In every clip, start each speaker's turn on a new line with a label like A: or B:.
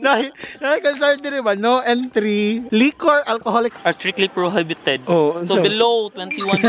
A: Na concern diri ba no entry, liquor, alcoholic
B: Are strictly prohibited.
A: Oh,
B: so below 21.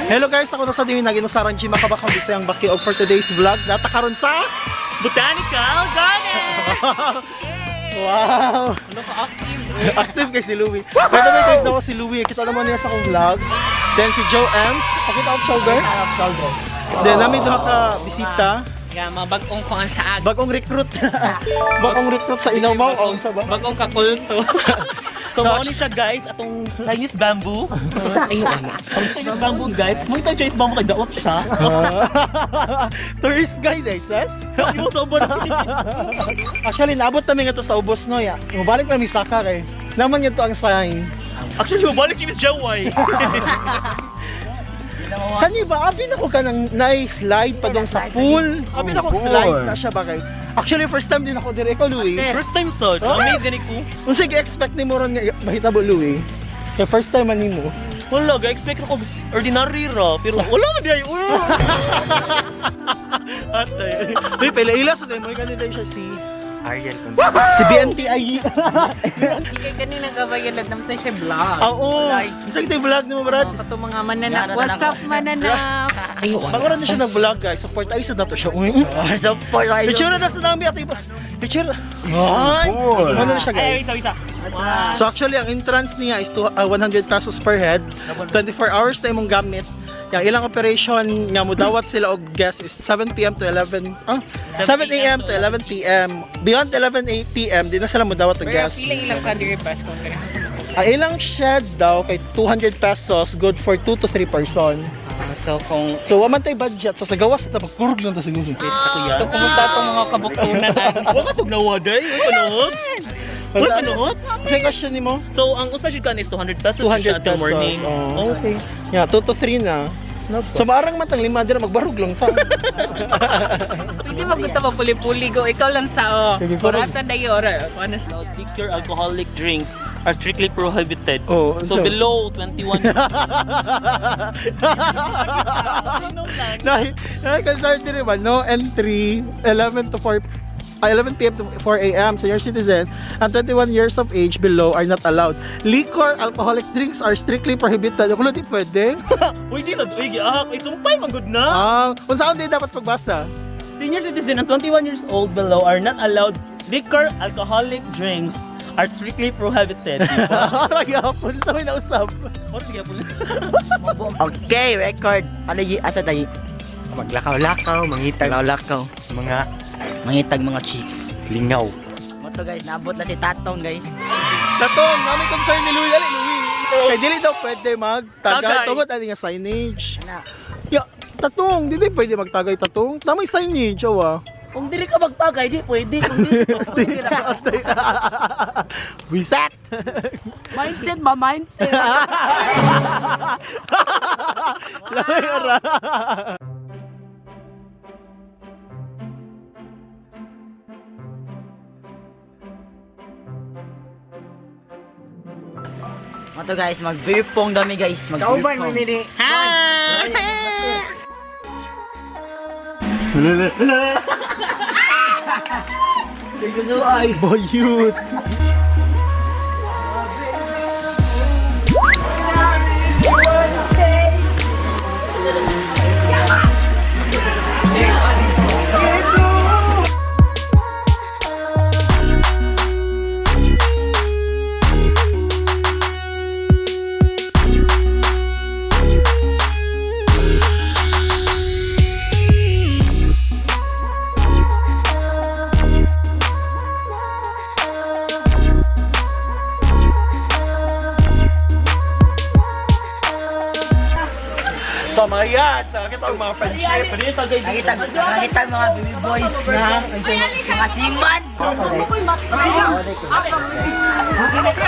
A: Hello guys, ako na sa Dimin Naginusarang G Makabakang Bisayang Baki og for today's vlog nata karon sa
B: Botanical Garden!
A: Wow!
B: Ano ka active?
A: Active kay si Louie. By the way, guys, daw si Louie. Kita naman niya sa akong vlog. Then si Joe M. Pakita off shoulder.
C: Off shoulder.
A: Then namin duha ka bisita.
C: Yeah, mga bagong kuan sa ag.
A: Bagong recruit. Bagong recruit sa Inaw o sa ba?
C: Bagong kakulto.
B: So, mao ni siya guys, atong Chinese bamboo. Chinese bamboo guys. Mo itong Chinese bamboo kay daot siya.
A: Tourist guide eh, sis.
B: Yung sobrang
A: Actually, naabot namin nga to sa ubos no ya. Mubalik na mi saka kay. Naman nga to ang sign.
B: Actually, mabalik si Miss Jawai.
A: Kani ba, abi na ko ka ng nice slide pa dong sa pool. Abi na ko slide na siya ba kay. Actually, first time din ako dire ko, Louie.
B: First time so,
A: Oh.
B: amazing ko.
A: Unsa gi-expect nimo ron nga mahitabo, Louie? Kay first time man nimo.
B: Wala, ga-expect ako ordinary ra, pero wala man di ay. Uy.
A: Ate. Uy, pila ila sa demo kanina siya si
D: Ariel.
A: si BNTI.
C: Kay kanina gabayalad naman sa siya vlog.
A: Oo. Unsa kitay vlog nimo, Brad?
C: Kato mga mananap. What's up, mananap?
A: Bago na siya nag-vlog, guys. Support ay sa dato siya. Uy.
D: Support ay.
A: Picture na sa nami ate. Picture. Ay. Ano na siya, guys?
B: Ay, isa isa.
A: So actually, ang entrance niya is to, 100 pesos per head. 24 hours na imong gamit. Yang ilang operation nga mudawat sila og guest is 7 PM to 11 7 AM to 11 PM. Beyond 11 PM, di na sila mudawat og
C: Pero
A: guest.
C: pila ilang ka diri pass kung kaya.
A: Ang ilang shed daw kay 200 pesos, good for 2 to 3 person.
C: So kung
A: So wa man tay budget. So sa gawas ta magkurog lang ta siguro.
C: So kumusta atong mga kabuktunan?
B: Wa ka tugnawa day, uy panuot. Uy panuot.
A: Sa question nimo?
B: So ang usa jud kan is 200 pesos
A: 200
B: siya at the
A: pesos.
B: morning.
A: Oh.
B: Okay.
A: Yeah, 2 to 3 na. So maarang matang lima dira magbarog lang ta.
C: Pwede magunta pa puli-puli go. Ikaw lang sa oh.
A: Sige, parang-
C: Orasa na yun. Ora. Ano sa
B: So, liquor alcoholic drinks are strictly prohibited.
A: Oh,
B: So below 21.
A: Na, na concern din ba? No entry 11 to 4 11 p.m. to 4 a.m. Senior citizen and 21 years of age below are not allowed. Liquor, alcoholic drinks are strictly prohibited. Kulo di pwede.
B: Uy, di sad, uy, giak, ay sumpay man gud na.
A: Ah, kung saan di dapat pagbasa?
B: Senior citizen and 21 years old below are not allowed liquor, alcoholic drinks are strictly prohibited.
A: Gyapon sa may nausap.
B: Or sige po.
D: Okay, record. Palagi asa tayo? Maglakaw-lakaw, mangitag. Lakaw-lakaw. Mga
E: Mangitag mga chicks.
D: lingaw.
E: Moto guys, naabot na si Tatong guys.
A: Tatong, namin concern ni Louie. Ali, Louie. Kay dili daw pwede magtagay.
B: Tagay.
A: Tungod ani nga signage.
E: Ana.
A: Ya, tatong, dili pwede magtagay tatong. Tama yung signage, awa.
B: Kung dili ka magtagay, di pwede. Kung dili ka
A: Sige, Reset!
B: Mindset ba? Mindset.
A: Lamay ara.
E: Moto guys, mag beer pong dami guys, mag beer
D: Kauban
E: pong.
D: mamili.
B: Hi!
A: Boyut. So mga yan, sa kita ang mga friendship. Pwede tayo
E: Nakita, nakita mga baby boys na mga seaman.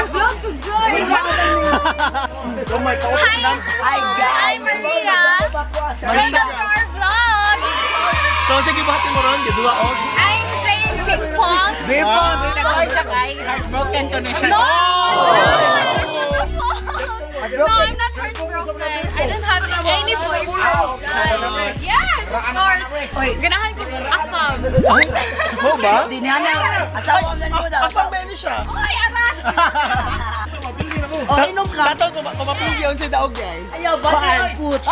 F: Vlog to joy!
E: Hi
F: Hi,
E: guys!
F: Maria! Welcome to our vlog!
A: So sige, bahati mo ron, giduwa og.
F: I'm playing ping pong.
A: Beer pong!
C: Nagawa siya kay heartbroken ko na siya.
F: No! No! What the fuck? No, I'm not heartbroken. I don't have any boyfriend, guys. Yes, of course. Ganahan ko asam.
A: Mo ba?
E: Di niya na. Asawa na niyo daw.
A: Asang ba ni siya?
F: Uy, aras!
A: Oh, inom ka. Tatong, kumaplugi ang si Daog, guys.
E: Ayaw, balion. Putz.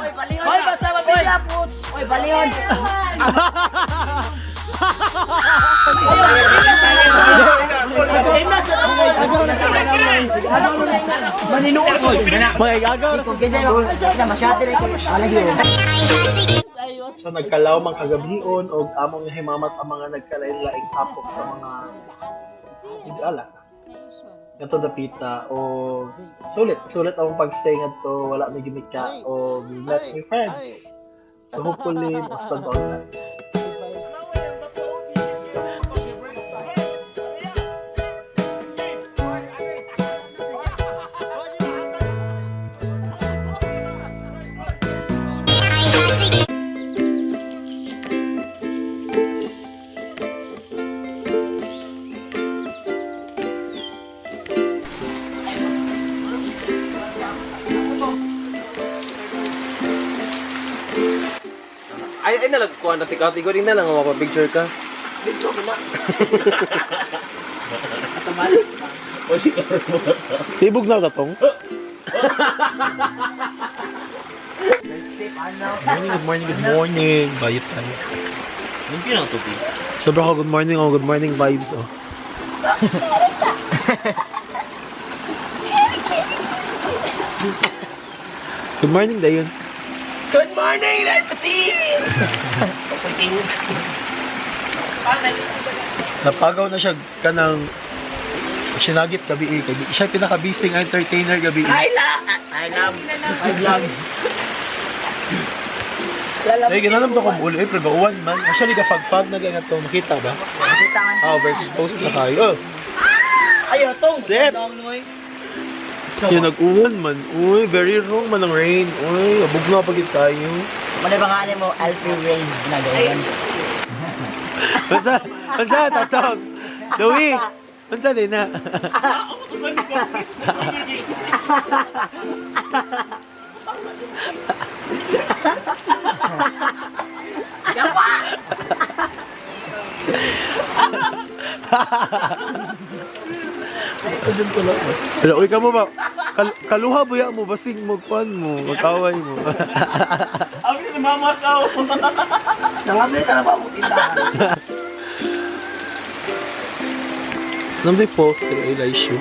E: Oy, balion. Oy, basta mabila, putz. Oy, balion.
A: Mga gagaw.
E: Kung masyado rin ko. Wala yun.
A: So nagkalaw man kagabion og among himamat ang mga nagkalain-laing tapok sa mga igala. Ngadto dapita o sulit, sulit ang pagstay ngadto, wala may gimika o we met new friends. So hopefully mas pag na.
G: Ay, ay nalagkuhan na tika. Tigo rin na lang, mapapicture ka.
A: Tibog na datong. Morning, good morning, good morning. Bayot tayo.
B: Hindi na tubig.
A: Sobra ko good morning, oh, good morning vibes, oh. Good morning, Dayon.
E: Good morning, Lepati!
A: Napagaw na siya kanang sinagit gabi eh. Gabi. Siya pinaka-busy entertainer gabi eh.
E: I love! I love!
A: I vlog. Ay, ginalam to kung ulo eh, pero gauwan man. Actually, gafag-fag na ganyan to. Makita ba?
E: Makita nga.
A: Ah, overexposed na tayo. Oh.
E: Ay, tong!
A: Zep! Yung nag-uwan man. Uy, very wrong man ang rain. Uy, abog na pagit tayo.
E: Ano ba nga mo, Alfie Rain? Nagawan.
A: Pansa, pansa, tatong. Louie, pansa din na. Pero uy ka mo ba? Kaluha buya mo basig mo kwan mo, magkaway mo.
B: Abi ni mama ka.
E: Nangabi ka na ba mo
A: Namday false kay eyelash.